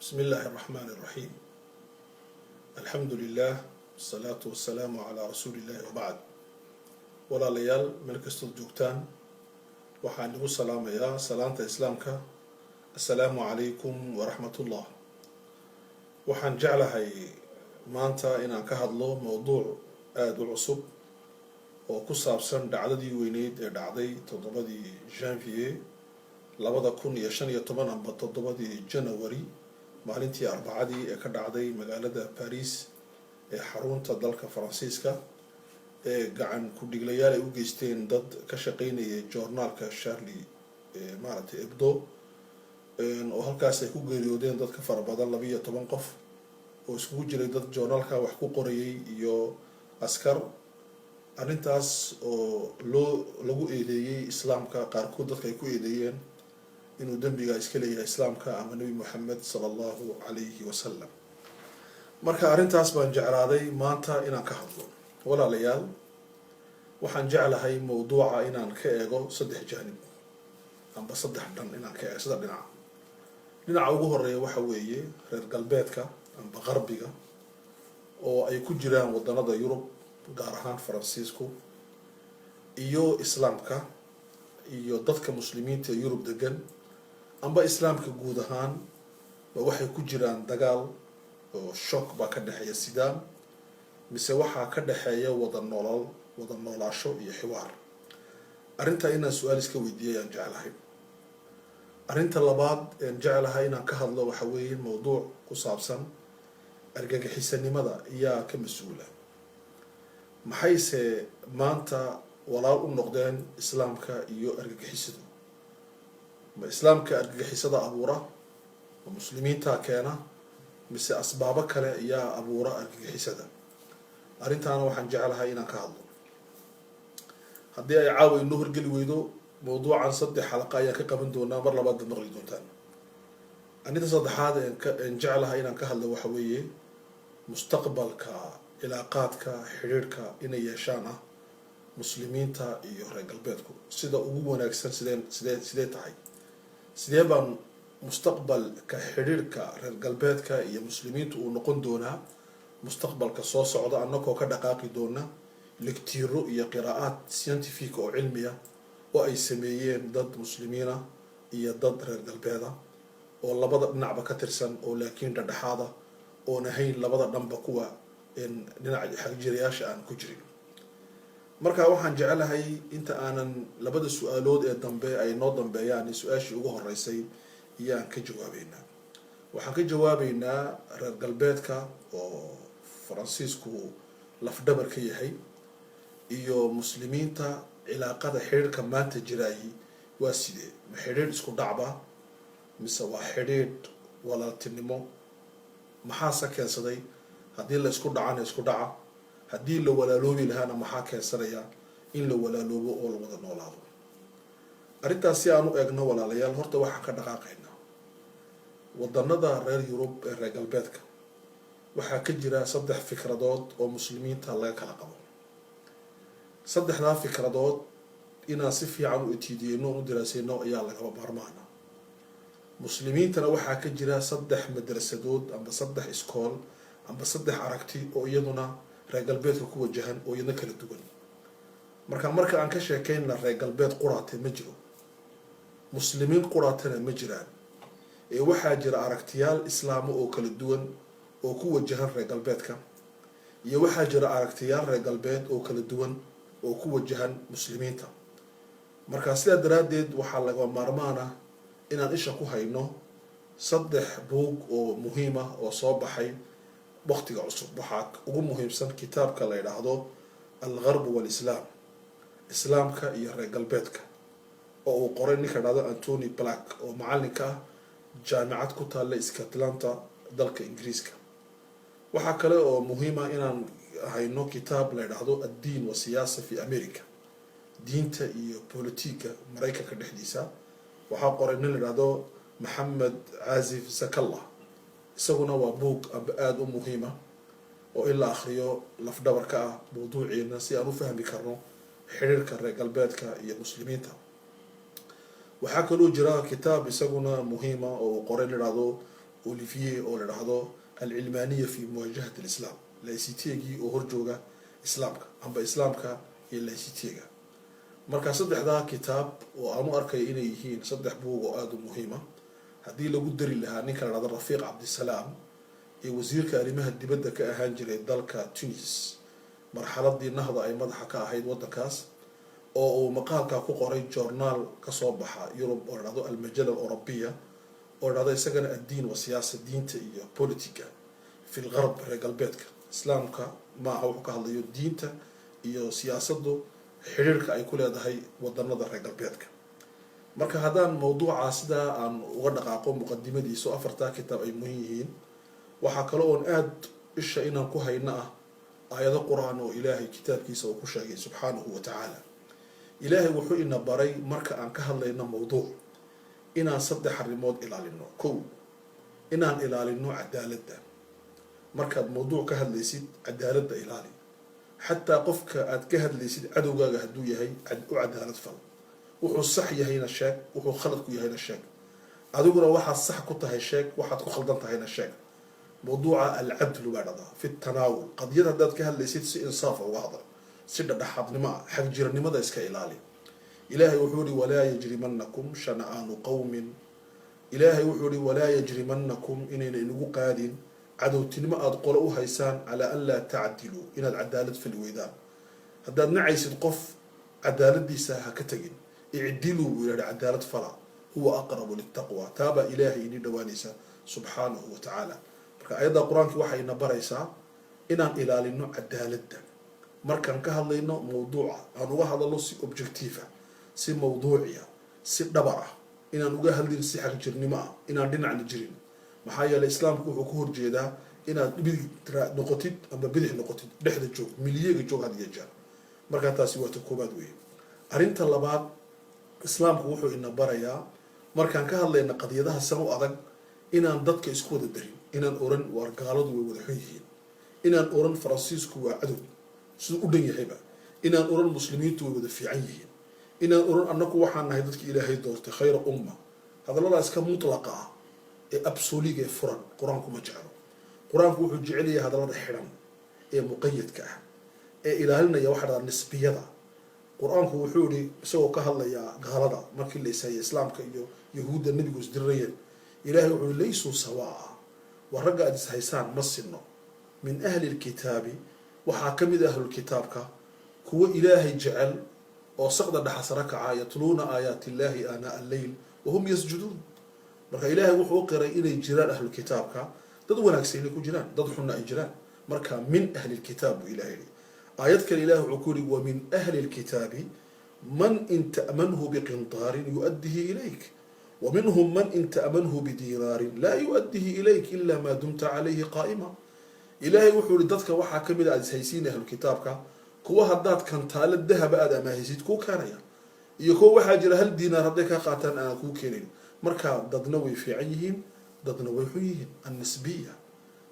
بسم الله الرحمن الرحيم، الحمد لله، والصلاة والسلام على رسول الله، وبعد. Walaalayaal, meel kastood joogtaan, waxaan igu salaamayaa salaanta Islaamka: assalaamu calaykum waraxmatullah. Waxaan jeclahay maanta inaan ka hadlo mowduuc aada u cusub oo ku saabsan dhacdadii weyneyd ee dhacday 7-dii janvier 2015 amba 7-dii January, maalintii Arbacadii, ee ka dhacday magaalada Paris ee xarunta dalka Faransiiska, ee gacan ku-dhiglayaal ay u geysteen dad ka shaqeynayay joornaalka Charlie maaragtay Hebdo, oo halkaas ay ku geeriyoodeen dad ka fara badan 12 qof oo iskugu jiray dad joornaalka wax ku qorayay iyo askar. Arrintaas oo loo lagu eedeeyey Islaamka, qaarkood dadka ay ku eedeeyeen inuu dembiga iska leeyahay Islaamka ama Nebi Moxamed sala Allahu calayhi wasalam. Marka arrintaas baan jeclaaday maanta inaan ka hadlo. Walaalayaal, waxaan jeclahay mowduuca inaan ka eego saddex jaanib amba saddex dhan inaan ka eego, saddex dhinac. Dhinaca ugu horeeya waxa weeye reer galbeedka amba qarbiga, oo ay ku jiraan wadanada Yurub, gaar ahaan Faransiisku, iyo Islaamka iyo dadka Muslimiinta ee Yurub degan, amba Islaamka guud ahaan, ba waxay ku jiraan dagaal oo shock baa ka dhexeeya sidaam, mise waxaa ka dhexeeya wada noolal, wada noolaasho iyo xiwaar? Arrintaa inaan su-aal iska weydiiyay ayaan jeclahay. Arrinta labaad een jeclahay inaan ka hadlo waxa weeye mowduuc ku saabsan argagixisanimada. Iyaa ka mas-uula? Maxayse maanta walaal u noqdeen Islaamka iyo argagixisadu? Ma Islaamka argagixisada abuura oo Muslimiintaa keena, mise asbaabo kale ayaa abuura argagixisada? Arrintaana waxaan jeclahay inaan ka hadlo. Haddii ay caawa inoo horgeli weydo mawduucan, saddex xalaqa ayaan ka qaban doonaa, mar labaad baad maqli doontaan. Arrinta saddexaad een jeclahay inaan ka hadlo waxa weeye mustaqbalka cilaaqaadka, xidhiirhka inay yeeshaan ah Muslimiinta iyo reer galbeedku, sida ugu wanaagsan sidee tahay, sidee baan mustaqbalka xidhiirhka reer galbeedka iyo Muslimiintu uu noqon doonaa mustaqbalka soo socda, annagoo ka dhaqaaqi doona lecture-o iyo qiraa'aad scientific oo cilmiya oo ay sameeyeen dad Muslimiina iyo dad reer galbeeda oo labada dhinacba ka tirsan, oo laakiin dhexdhexaada oon ahayn labada dhanba, kuwa dhinaca xagjirayaasha aan ku jirin. Marka waxaan jeclahay inta aanan labada su-aalood ee dambe ay noo dambeeyaan, su-aashii ugu horeysay iyaan ka jawaabeynaa. Waxaan ka jawaabeynaa reer galbeedka oo Faransiisku lafdhabar ka yahay iyo Muslimiinta, cilaaqada xidhiirhka maanta jiraayi waa sidee? Ma xidhiidh isku dhacba mise waa xidhiidh walaaltinimo? Maxaase keensaday haddii la isku dhacana isku dhaca? Haddii la walaaloobi lahaana, maxaa keensanaya in la walaaloobo oo la wada noolaado? Arrintaas si aan u eegno, walaalayaal, horta waxaan ka dhaqaaqaynaa wadanada reer Yurub ee reer galbeedka. Waxaa ka jira saddex fikradood oo Muslimiinta laga kala qabo. Saddexdaa fikradood inaan si fiican u etiidiyeyno, u diraaseyno ayaa lagaba maarmaana. Muslimiintana waxaa ka jira saddex madrasadood amba saddex iskool amba saddex aragti oo iyaduna reer galbeedka ku wajahan, oo iyadna kala duwan. Marka aan ka sheekeynna, reer galbeed quraate ma jiro, Muslimiin quraatana ma jiraan, ee waxaa jira aragtiyaal Islaamo oo kala duwan oo ku wajahan reer galbeedka, iyo waxaa jira aragtiyaal reer galbeed oo kala duwan oo ku wajahan Muslimiinta. Marka sidaa daraaddeed waxaa laga maarmaan ah inaan isha ku hayno saddex buug oo muhiim ah oo soo baxay waqtiga cusub. Waxaa ugu muhiimsan kitaabka la yidhaahdo Algharb Walislaam, Islaamka iyo reer galbeedka, oo uu qoray ninka dhahdo Anthony Black, oo macalinka ah jaamicad ku taalla Scotland, dalka Ingiriiska. Waxaa kale oo muhiima inaan hayno kitaab la yidhaahdo Addiin wa Siyaasa fi America, diinta iyo politika Maraykanka dhexdiisa. Waxaa qoray nin la yidhahdo Maxamed Caazif Zakallah. Isaguna waa buug amba aada u muhiima oo in la akriyo lafdhabar ka ah mawduuciina, si aan u fahmi karno xiriirka reer galbeedka iyo Muslimiinta. Waxaa kaloo jira kitaab isaguna muhiima oo uu qoray la yidhahdo Olivier oo la dhahdo "Alcilmaaniya fi muwaajahat Alislaam", laïcité-gii oo horjooga Islaamka amba Islaamka iyo laïcité-ga. Marka saddexdaa kitaab oo aan u arkaya inay yihiin saddex buug oo aada u muhiima, haddii lagu dari lahaa ninka la dhahdo Rafiiq Cabdisalaam ee wasiirka arrimaha dibadda ka ahaan jiray dalka Tunis marxaladii Nahda ay madaxa ka ahayd waddankaas, oo uu maqaalka ku qoray joornaal kasoo baxa Yurub oo la dhahdo Almajala Alorobiya, oo la dhahdo isagana "Addiin wa Siyaasa", diinta iyo politica fi lgarb, reer galbeedka. Islaamka maaha wuxuu ka hadlayo, diinta iyo siyaasaddu xidhiirka ay ku leedahay wadanada reer galbeedka. Marka haddaan mawduuca sidaa aan uga dhaqaaqo muqadimadiisa, oo afartaa kitaab ay muhiim yihiin, waxaa kale oon aada isha inaan ku hayno ah aayado Qur-aan oo Ilaahay kitaabkiisa uu ku sheegay subxaanahu wa tacaala. Ilaahay wuxuu ina baray marka aan ka hadlayno mawduuc inaan saddex arrimood ilaalino. Kow, inaan ilaalino cadaaladda. Markaad mawduuc ka hadlaysid, cadaaladda ilaali. Xataa qofka aad ka hadlaysid cadowgaaga hadduu yahay, u cadaalad fal. Wuxuu sax yahayna sheeg, wuxuu khalad ku yahayna sheeg. Adiguna waxaad sax ku tahay sheeg, waxaad ku khaldan tahayna sheeg. Mawduuca alcadlu baa dhahdaa fi tanaawul. Qadiyad haddaad ka hadlaysid, si insaafa uga hadal, si dhadhaxaadnimo ah, xagjiranimada iska ilaali. Ilaahay wuxuu yihi: "Walaa yajrimanakum shana'aanu qowmin." Ilaahay wuxuu yihi: "Walaa yajrimanakum", inayna inagu qaadin cadowtinimo aada qolo u haysaan, "calaa an laa tacdiluu", inaad cadaalad fali weydaan. Haddaad nacaysid qof, cadaaladiisa ha ka tegin. "Icdiluu", buu yidhahda, cadaalad fala, "huwa aqrabu litaqwa", taabaa Ilaahay inii dhawaanaysa subxaanahu wa tacaala. Marka ayadda Qur-aankii waxay ina baraysaa inaan ilaalino cadaaladda markaan ka hadlayno mawduuca, aan uga hadalno si objective ah, si mawduuciya, si dhabar ah, inaan uga hadlin si xagjirnimo ah, inaan dhinacna jirin. Maxaa yeeley Islaamku wuxuu ku horjeedaa inaad midig noqotid ama bidix noqotid. Dhexda joog, milieu-ga joog had iyo jeer. Markaa taasi waa ta koobaad weeye. Arrinta labaad, Islaamku wuxuu ina barayaa markaan ka hadlayna qadiyadaha san u adag inaan dadka isku wada darin, inaan oran waar gaaladu way wada xun yihiin, inaan oran Faransiisku waa cadow siduu u dhan yahayba, inaan oran Muslimiintu way wada fiican yihiin, inaan oran annaku waxaan nahay dadki Ilaahay doortay, khayra umma. Hadallada iska mutlaqa ah ee absolu-ga ee furan Qur-aanku ma jeclo. Qur-aanku wuxuu jecel yahay hadallada xidhan ee muqayadka ah ee ilaalinaya waxa dhahdaa nisbiyada. Qur-aanku wuxuu yihi, isagoo ka hadlayaa gaalada markii la ishayay, Islaamka iyo Yahuudda nebigu isdirirayeen, Ilahay wuxuu yihi: "Laysuu sawaa", waa ragga aad ishaysaan ma sinno. "Min ahli lkitaabi", waxaa ka mid ah ahlulkitaabka kuwo Ilaahay jecel oo saqda dhexa sara kaca, "yatluuna aayaati illahi aanaa alleyl wahum yasjuduun". Marka Ilaahay wuxuu u qiray inay jiraan ahlulkitaabka dad wanaagsan inay ku jiraan, dad xunna ay jiraan. Marka "min ahli lkitaab" buu Ilahay yihi. Aayad kale Ilahi wuxuu ku yihi: "Wa min ahli lkitaabi man in ta'manhu biqintaarin yu'addihi ilayk wa minhum man in ta'manhu bidiinaarin laa yu'addihi ilayk ila maa dumta calayhi qaa'ima". Ilaahay wuxuu yihi: dadka waxaa ka mid a aad ishaysiin ahlukitaabka kuwa haddaad kantaalo dahaba aada amaahaysid kuu keenaya, iyo kuwa waxaa jira hal diinaar hadday kaa qaataan aanan kuu keenayn. Marka dadna way fiican yihiin, dadna way xun yihiin, annisbiya.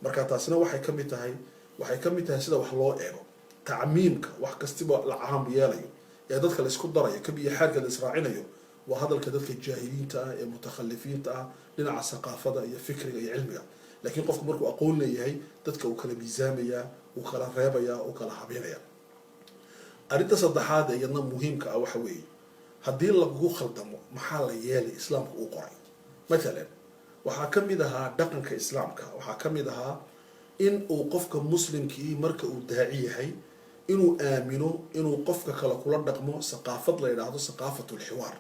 Marka taasina waxay ka mid tahay sida wax loo eego. Tacmiimka, wax kastiba la caam yeelayo ee dadka la isku darayo, kabiyo xaarka la israacinayo, waa hadalka dadka jaahiliinta ah ee mutakhalifiinta ah dhinaca saqaafada iyo fikriga iyo cilmiga. Laakiin qofku markuu aqoon leeyahay, dadka uu kala miisaamayaa, uu kala reebayaa, uu kala habeynaya. Arrinta saddexaad ee iyadna muhiimka ah waxa weeye, haddii lagugu khaldamo maxaa la yeelay? Islaamku uu qoray matalan, waxaa ka mid ahaa dhaqanka Islaamka, waxaa ka mid ahaa in uu qofka muslimkii marka uu daaci yahay inuu aamino inuu qofka kale kula dhaqmo saqaafad la yidhaahdo saqaafatulxiwaar.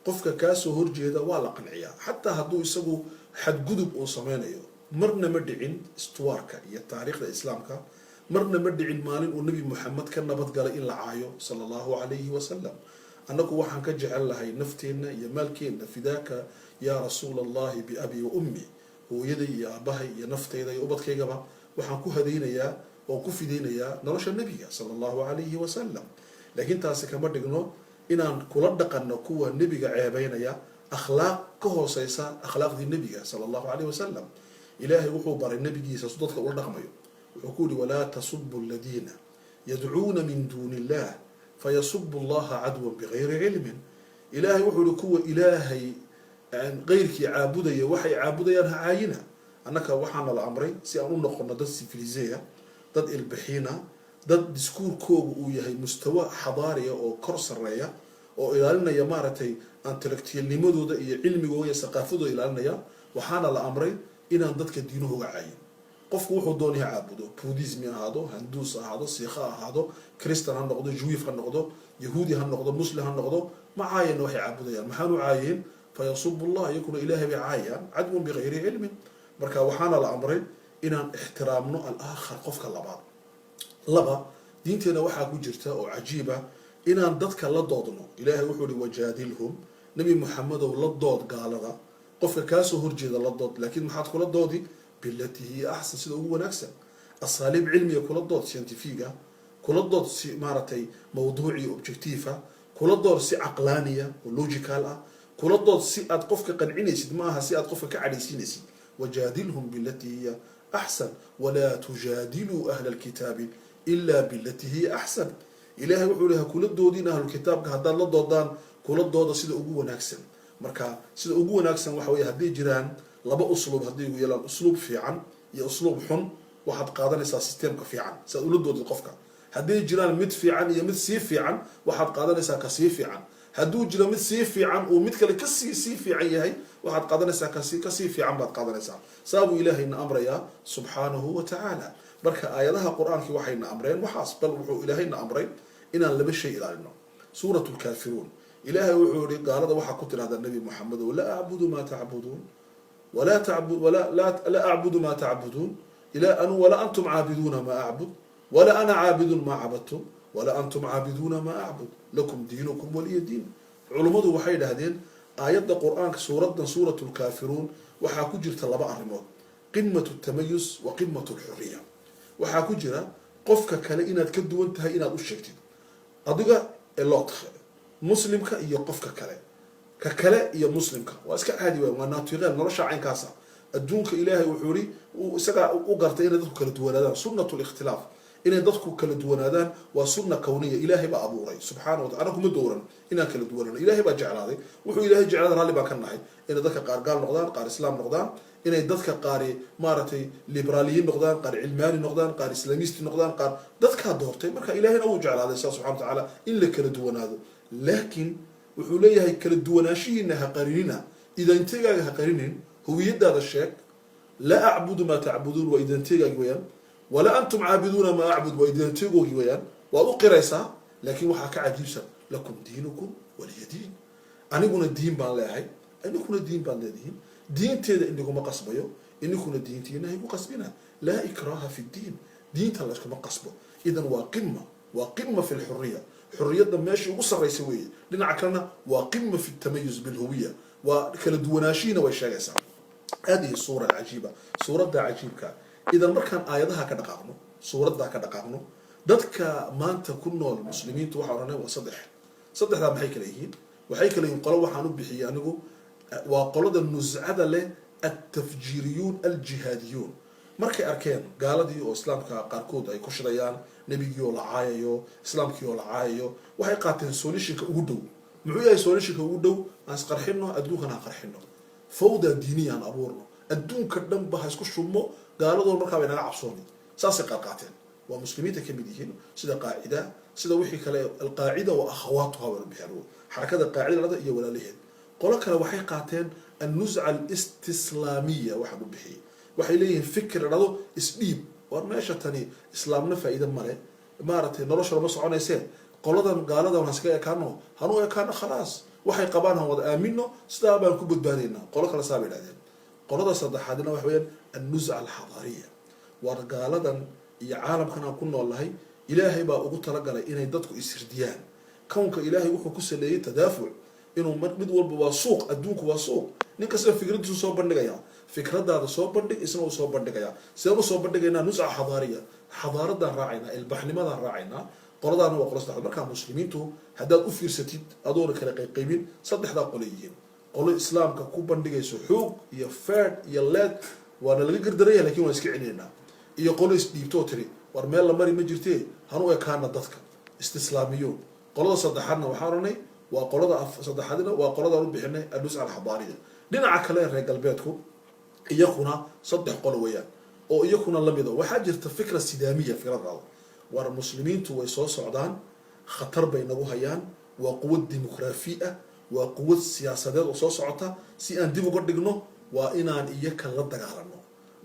Qofka kaasoo horjeeda waa la qanciyaa, xataa hadduu isagu xadgudub uu sameynayo. Marna ma dhicin istuwaarka iyo taariikhda Islaamka, marna ma dhicin maalin uu Nebi Moxamed ka nabadgalay in la caayo, sala Allahu calayhi wasalam. Annagu waxaan ka jecel lahay nafteenna iyo maalkeenna. "Fidaaka yaa rasuula Allahi biabi wa ummi", hooyaday iyo aabbahay iyo nafteyda iyo ubadkaygaba waxaan ku hadaynayaa oo ku fidaynayaa nolosha nebiga, sala Allahu calayhi wasalam. Laakiin taasi kama dhigno inaan kula dhaqanno kuwa nebiga ceebeynaya akhlaaq ka hooseysa akhlaaqdii nebiga, sala Allahu calayhi wasalam. Ilaahay wuxuu baray nebigiisa su dadka ula dhaqmayo. Wuxuu ku yihi: "Walaa tasubu aladiina yadcuuna min duuni illah fayasubu Allaha cadwan bigayri cilmin". Ilaahay wuxuu yihi: kuwa Ilaahay keyrkii caabudaya waxay caabudayaan ha caayina. Annaka waxaana la amray si aan u noqono dad civilisé ah, dad ilbixiina, dad discours-koogu uu yahay mustawa xadaariya oo kor sarreeya oo ilaalinaya, maaragtay, intellectual-nimadooda iyo cilmigooda iyo saqaafadooda ilaalinaya. Waxaana la amray inaan dadka diinahooga caayin. Qofku wuxuu doonay ha caabudo, Buddhism ahaado, Handuus ahaado, Siikha ahaado, Christian ha noqdo, Juif ha noqdo, Yahuudi ha noqdo, Muslim ha noqdo, ma caayana waxay caabudayaan. Maxaanu caayeen? فيسبوا الله, iyakuna Ilaahay bay caayayaan, عدوا بغير علم. Marka waxaana la amray inaan ixtiraamno الآخر, qofka labaad. Laba, diinteena waxaa ku jirta oo cajiiba inaan dadka la doodno. Ilaahay wuxuu ihi: وجادلهم, Nebi Muxamedow, la dood gaalada, qofka kaasoo horjeeda la dood. Laakiin maxaad kula doodi? بالتي هي أحسن, sida ugu wanaagsan. أساليب cilmiga kula dood, scientifique kula dood, si, maaragtay, mawduuci objective ah kula dood, si caqlaaniya oo logical ah kula dood, si aad qofka qancinaysid, ma aha si aad qofka ka cadhaysiinaysid. وجادلهم بالتي هي أحسن ولا تجادلوا أهل الكتاب إلا بالتي هي أحسن. Ilahay wuxuu ihi: ha kula doodin ahlulkitaabka. Haddaad la doodaan, kula dooda sida ugu wanaagsan. Marka sida ugu wanaagsan waxa weye, hadday jiraan laba usluub, hadday ugu yeelaan usluub fiican iyo usluub xun, waxaad qaadanaysaa system-ka fiican si aad ula doodid qofka. Hadday jiraan mid fiican iyo mid sii fiican, waxaad qaadanaysaa ka sii fiican. Hadduu jiro mid sii fiican uu mid kale kasii sii fiican yahay, waxaad qaadanaysaa kasii fiican baad qaadanaysaa. Saa buu Ilaahayna amrayaa subxaanahu wa tacaala. Marka aayadaha Qur-aankii waxayna amreen waxaas, bal wuxuu Ilaahayna amray inaan laba shay ilaalino. Suurat Lkaafiruun, Ilaahay wuxuu yihi: gaalada waxaa ku tidhahdaa, Nabi Muxamedow, لا أعبد ما تعبدون ولا تعب ولا لا لا أعبد ما تعبدون ila anu ولا أنتم عابدون ما أعبد ولا أنا عابد ما عبدتم ولا أنتم عابدون ما أعبد لكم دينكم ولي دين. Culummadu waxay dhahdeen aayadda Qur-aanka, suuraddan Suurat Lkaafiruun, waxaa ku jirta laba arrimood: قمة التميز وقمة الحرية. Waxaa ku jira qofka kale inaad ka duwan tahay inaad u sheegtid, adiga l'autre, muslimka iyo qofka kale, ka kale iyo muslimka. Waa iska caadi waay, waa natural nolosha caynkaasa. Adduunka Ilaahay wuxuu ihi, isagaa u gartay inay dadku kala duwanaadaan. سنة الاختلاف, inay dadku kala duwanaadaan, waa sunna kawniya. Ilaahay baa abuuray subxaana wa taala. Anagu ma dooran inaan kala duwanano, Ilaahay baa jeclaaday. Wuxuu Ilaahay jeclaaday raalli baan ka nahay, inay dadka qaar gaal noqdaan, qaar Islaam noqdaan, inay dadka qaari, maaragtay, liberaaliyiin noqdaan, qaar cilmaani noqdaan, qaar islaamisti noqdaan, qaar dadkaa doortay. Marka Ilaahayna wuu jeclaaday saa subxana wa tacaala in la kala duwanaado, laakiin wuxuu leeyahay: kala duwanaanshihiina ha qarinina, identité-gaaga ha qarinin, huwiyadaada sheeg. لا أعبد ما تعبدون waa identité-gaagi weyaan. ولا أنتم عابدون ما أعبد waa identité-googi weyaan. Waad u qiraysaa, laakiin waxaa ka cajiibsan: لكم دينكم ولي دين. Aniguna diin baan leeyahay, ininkuna diin baad leedihiin. Diinteeda iniguma qasbayo, ininkuna diintiina haygu qasbina. لا إكراه في الدين, diinta layskuma qasbo. إذن waa قمة, waa قمة في الحرية, xurriyadda meeshii ugu sarraysa weeye. Dhinaca kalena waa قمة في التميز بالهوية, waa kala duwanaanshihiina way sheegaysaa. هذه السورة العجيبة, suuradda cajiibka. إذن markaan aayadaha ka dhaqaaqno, suuraddaa ka dhaqaaqno, dadka maanta ku nool muslimiintu waxaa odhanay waa saddex. Saddexdaa maxay kala yihiin? Waxay kala yihiin qolo waxaan u bixiyey anigu waa qolada nuscada leh, التفجيريون الجهاديون. Markay arkeen gaaladii oo islaamka qaarkood ay ku shidayaan, nebigii oo la caayayo, islaamkii oo la caayayo, waxay qaateen solution-ka ugu dhow. Muxuu yahay solution-ka ugu dhow? Aan isqarxino, adduunkan aan qarxino, فوضى دينية aan abuurno, adduunka dhanba ha isku shubmo, gaaladoo markaa bay naga cabsooni. Saasay qaar qaateen, waa muslimiinta kamid yihiin, sida Qaacida, sida wixii kale, Alqaacida وأخواتها baan bixin, xarakada Qaacidada iyo walaalaheed. Qolo kale waxay qaateen النزعة الاستسلامية waxaan u bixiyey. Waxay leeyihiin fikir dhado isdhiib, war meesha tani islaamna faa'iide male, maaragtay, nolosha lama soconaysee, qoladan gaaladan haskaga ekaano, hanu ekaano, khalaas, waxay qabaan han wada aamino, sidaa baan ku badbaadaynaa. Qolo kale saa bay idhahdeen. Qolada saddexaadna waxa weeyaan النزعة الحضارية. War gaaladan iyo caalamkan aan ku nool nahay, Ilaahay baa ugu talagalay inay dadku ishirdiyaan. Kownka Ilaahay wuxuu ku saleeyey تدافع, inuu mid walba waa suuq, adduunku waa suuq. Nin kasta fikradiisu soo bandhigaya, fikradaada soo bandhig, isna uu soo bandhigaya. Sideen usoo bandhigaynaa? نزعة حضارية, xadaaradaan raacaynaa, ilbaxnimadaan raacaynaa. Qoladaana waa qolo saddexaad. Markaa muslimiintu haddaad u fiirsatid adoona kala qayqaybin, saddexdaa qolo yihiin: qolo islaamka ku bandhigayso xoog iyo feed iyo leed, waana laga gardaraya, lakin waan iska celinaynaa, iyo qolo isdhiibto oo tiri: war meel la mari ma jirtee, hanu ekaana dadka, استسلاميون. Qolada saddexaadna waxaan oranay waa qolada saddexaadna waa qoladaan u bixinay النزعة الحضارية. Dhinaca kale, reer galbeedku Iyakuna saddex qolo weeyaan oo iyakuna lamida. Waxaa jirta fikra sidaamiya, fikradaada war muslimiintu way soo socdaan, khatar bay nagu hayaan, waa quwad dimuqraafi ah, waa quwad siyaasadeed oo soo socota. Si aan dib uga dhigno waa inaan iyaka la dagaalano.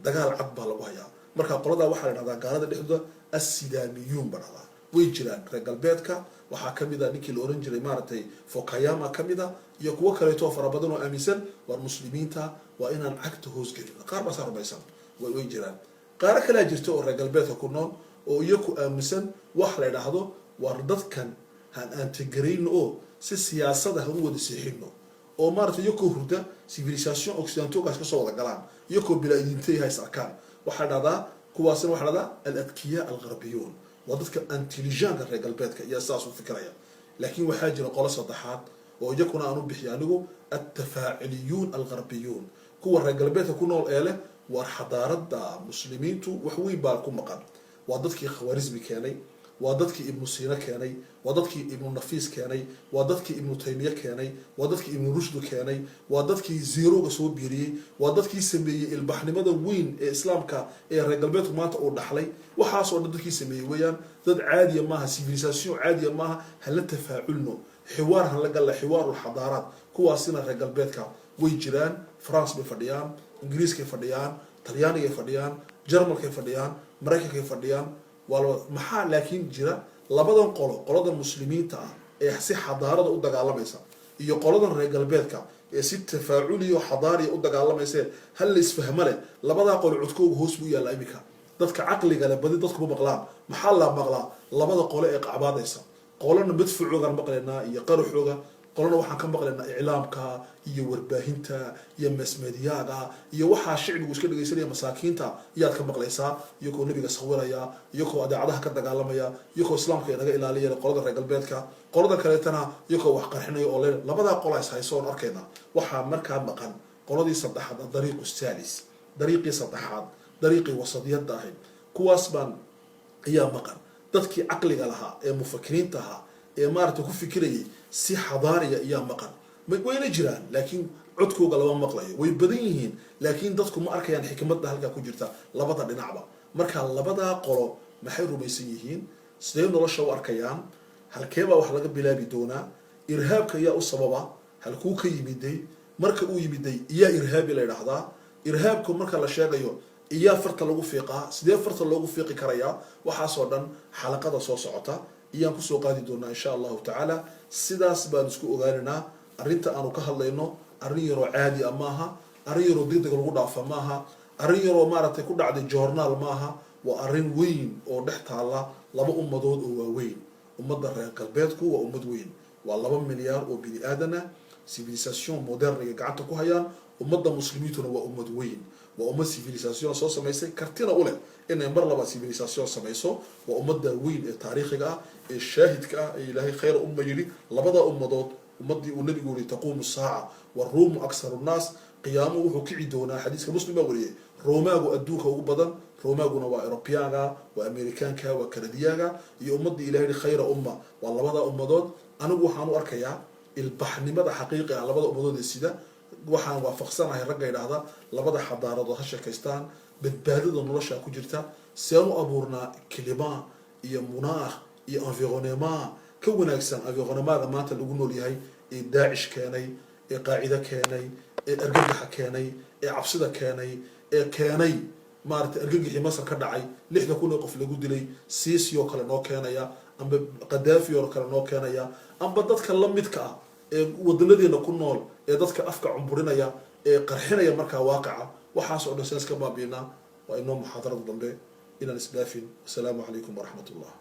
Dagaal cad baa lagu hayaa. Marka qoladaa waxaa la dhahdaa gaalada dhexdooda Assidaamiyuun baa dhahdaa. Way jiraan reer galbeedka. Waxaa kamid a ninkii la oran jiray, maaragtay, Fukuyama kamid a, iyo kuwo kaleeto oo fara badan oo aaminsan war muslimiinta waa inaan cagta hoosgelino. Qaar baasaa rumaysan, way jiraan. Qaaro kalea jirta oo reer galbeedka ku nool oo iyaku aaminsan wax la idhaahdo war dadkan han aantagarayno oo si siyaasada han u wada seexino, oo maaragtay iyakoo hurda civilisation occidentaugaas kasoo wada galaan, iyakoo bilaa idintay ha is arkaan. Waxaa dhahdaa kuwaasina waxaa dhahdaa aladkiya algharbiyuun. Waa dadka intelligentka reer galbeedka iyo sidaas u fikiraya. Laakiin waxaa jira qolo saddexaad oo iyakuna aan u bixiya anigu Altafaaciliyuun algharbiyuun, kuwa reer galbeedka ku nool ee leh war xadaarada muslimiintu wax weyn baa ku maqan. Waa dadkii Khawaarismi keenay, waa dadkii Ibnu Siina keenay, waa dadkii Ibnu Nafiis keenay, waa dadkii Ibnu Taymiye keenay, waa dadkii Ibnu Rushdu keenay, waa dadkii zeroga soo biiriyey, waa dadkii sameeyey ilbaxnimada weyn ee islaamka ee reer galbeedku maanta uu dhaxlay. Waxaasoo dhan dadkii sameeyey weeyaan. Dad caadiya maaha, civilisation caadiya maaha. Hala tafaaculno, xiwaar han la galla, xiwaarulxadaaraat. Kuwaasina reer galbeedka way jiraan. France bay fadhiyaan, Ingiriiskay fadhiyaan, Talyaanigay fadhiyaan, Jarmalkay fadhiyaan, Maraykankay fadhiyaan. Waa maxaa laakiin jira labadan qolo, qoladan muslimiinta ah ee si xadaarada u dagaalamaysa iyo qoladan reer galbeedka ee si tafaaculiyo xadaariya u dagaalamayse hal la isfahmo leh, labadaa qolo codkooga hoos buu yaallaa iminka. Dadka caqliga leh badi dadkuma maqlaan. Maxaa la maqlaa? Labada qole ee qacbaadaysa. Qolana madfucoogaan maqlaynaa iyo qaraxooga, qolana waxaan ka maqlaynaa iclaamka iyo warbaahinta iyo mass mediaga iyo waxaa shicbigu iska dhegaysanaya, masaakiinta iyaad ka maqlaysaa, iyagoo nebiga sawiraya, iyagoo adeecadaha ka dagaalamaya, iyagoo islaamka inaga ilaaliya, qolada reer galbeedka. Qolada kaleetana iyagoo wax qarxinaya oo le labadaa qola is hayso oon arkayna. Waxaa markaa maqan qoladii saddexaad, adariiqu saalis, dariiqii saddexaad, dariiqii wasadiyadda ahayd. Kuwaas baan ayaa maqan. Dadkii caqliga lahaa ee mufakiriinta ahaa ee maaragtay ku fikirayay si xadaariya iyaa maqan. Wayna jiraan, laakiin codkooga lama maqlayo. Way badan yihiin, laakiin dadku ma arkayaan xikmadda halkaa ku jirta labada dhinacba. Marka labadaa qolo maxay rumaysan yihiin? Sidee nolosha u arkayaan? Halkeebaa wax laga bilaabi doonaa? Irhaabka ayaa u sababa? Halkuu ka yimiday? Marka uu yimiday iyaa irhaabi la idhaahdaa? Irhaabku marka la sheegayo iyaa farta lagu fiiqaa? Sidee farta loogu fiiqi karayaa? Waxaasoo dhan xalaqada soo socota iyaan kusoo qaadi doonaa, insha Allahu tacaala. Sidaas baan isku ogaanaynaa. Arrinta aanu ka hadlayno arrin yaroo caadi a maaha, arrin yaroo degdeg lagu dhaafa maaha, arrin yaroo maaragtay ku dhacday joornaal maaha. Waa arrin weyn oo dhex taalla laba ummadood oo waaweyn. Ummadda reer galbeedku waa ummad weyn, waa 2 milyaar oo bini aadana, civilisation moderniga gacanta ku hayaan. Ummadda muslimiintuna waa ummad weyn, waa ummad civilisation soo samaysay, kartina u leh inay mar laba civilisation samayso. Waa ummadda weyn ee taariikhiga ah ee shaahidka ah ee Ilaahay khayra umma yidhi. Labada ummadood, ummaddii uu nabigu yihi taquumu saaca waruumu aksaru nnaas, qiyaamuhu wuxuu kici doonaa, xadiiska Muslim baa wariyey, Roomaagu adduunka ugu badan. Roomaaguna waa Eurobiyaanka, waa Amerikaanka, waa Kanadiyaanka. Iyo ummaddii Ilahay yihi khayra umma, waa labada ummadood. Anigu waxaan u arkayaa ilbaxnimada xaqiiqi ah labada ummadood ee sida. Waxaan waafaqsanahay ragga idhaahda labada xadaaradood ha sheekaystaan. Badbaadada nolosha ku jirta seen u abuurnaa climat iyo munaakh iyo environnement ka wanaagsan environnementga maanta lagu nool yahay ee Daacish keenay, ee Qaacide keenay, ee argagaxa keenay, ee cabsida keenay, ee keenay maaragtay argagixii Masar ka dhacay, 6000 ee qof lagu dilay, Siisi oo kale noo keenaya, amba Qadaafi oo kale noo keenaya, amba dadka la midka ah ee wadanadeena ku nool ee dadka afka cumburinaya ee qarxinaya. Markaa waaqica waxaas oo dhan saan iska baabiinaa? Waa inoo muxaadarada dambe inaan isdhaafin. Wasalaamu calaykum waraxmat ullah.